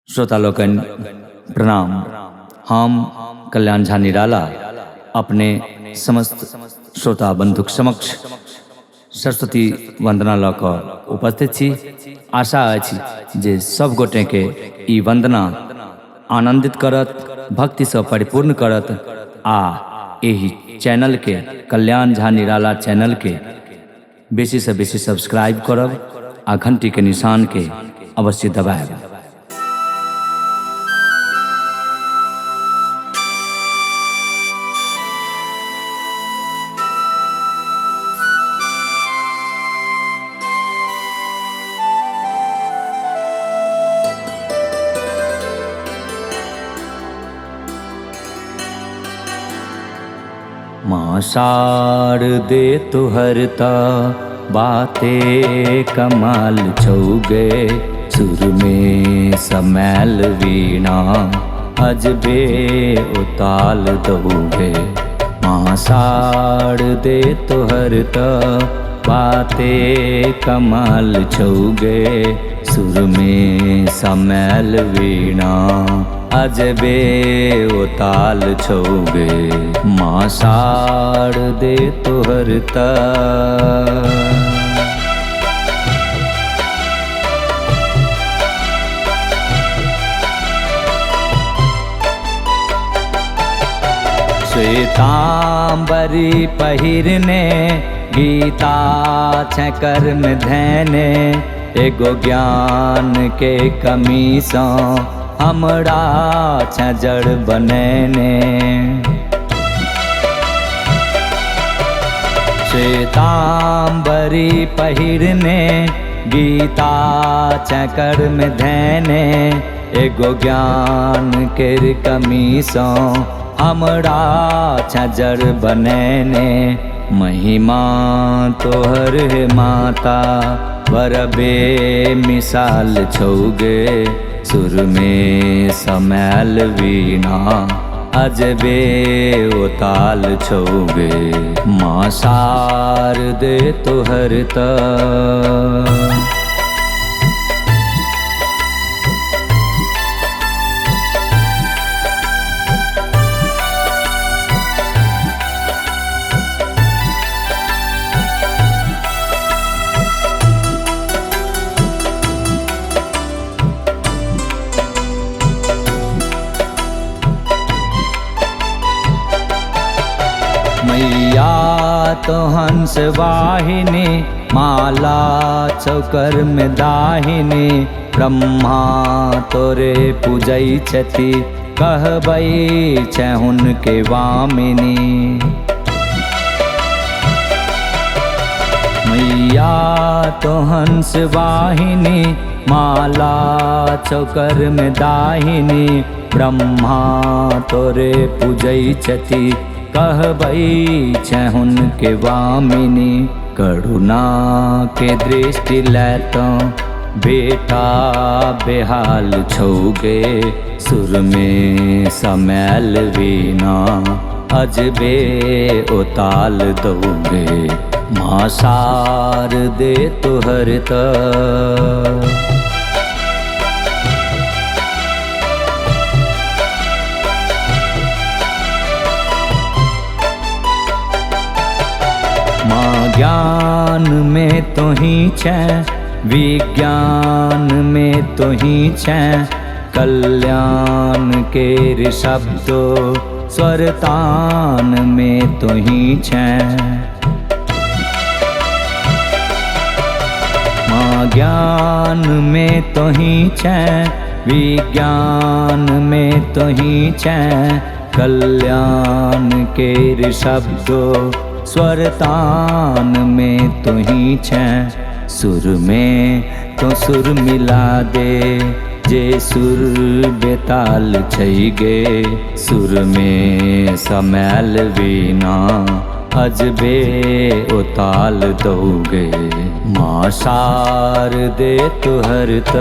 श्रोता लोकनि प्रणाम। हम कल्याण झा निराला अपने समस्त श्रोता बंधुक समक्ष सरस्वती वंदना लऽ कऽ उपस्थित छी। आशा अछि जे सब गोटेके ई वंदना आनंदित करत, भक्तिसँ परिपूर्ण करत आ एहि चैनलके कल्याण झा निराला चैनलके बेसीसँ बेसी सब्सक्राइब करब आ घंटीके निशानके अवश्य दबायब। माँ शारदे तुहर त बाते कमाल छौ गे, सुर में समैल वीणा अजबे उताल दौगे। माँ शारदे तुहर त बाते कमाल छौ गे, सुर में समैल वीणा अजबे उताल छौ गे। माँ शारदे तोहर त। श्वेतांबरी पहिरने गीता छै कर्म धैने, एगो ज्ञान के कमी सँ हमरा छै जड़ बनेने। श्वेतांबरी पहिरने गीता छै कर्म धैने, एगो ज्ञान केर कमी सँ हमरा छै जड़ बनेने। महिमा तोहर हे माता बड़ बेमिसाल छौ गे, सुर में समैल वीणा अजबे उताल छौ गे। माँ शारदे तोहर त। मैया तो हंस वाहिनी, माला चौकर में दाहिनी, ब्रह्मा तोरे पूजै छथि कहबै छै हुनके वामिनी। मैया तो हंस वाहिनी, माला चौकर में दाहिनी, ब्रह्मा तोरे पूजै छथि कहबै छै हुनके वामिनी। करुणा के दृष्टि लै तो बेटा बेहाल छौ गे, सुर में समैल वीणा अजबे उताल दौगे। माँ शारदे तोहर त। माँ ज्ञान में तो ही छै, विज्ञान में तो ही छै, कल्याण केर शब्दो स्वरतान में तो ही छै। माँ ज्ञान में तो ही छै, विज्ञान में तो ही छै, कल्याण केर शब्दो स्वरतान में तो ही छै। सुर में तो सुर मिला दे जे सुर बेताल छै गे, सुर में समैल वीणा अजबे उताल दौगे। माँ शारदे तुहर त।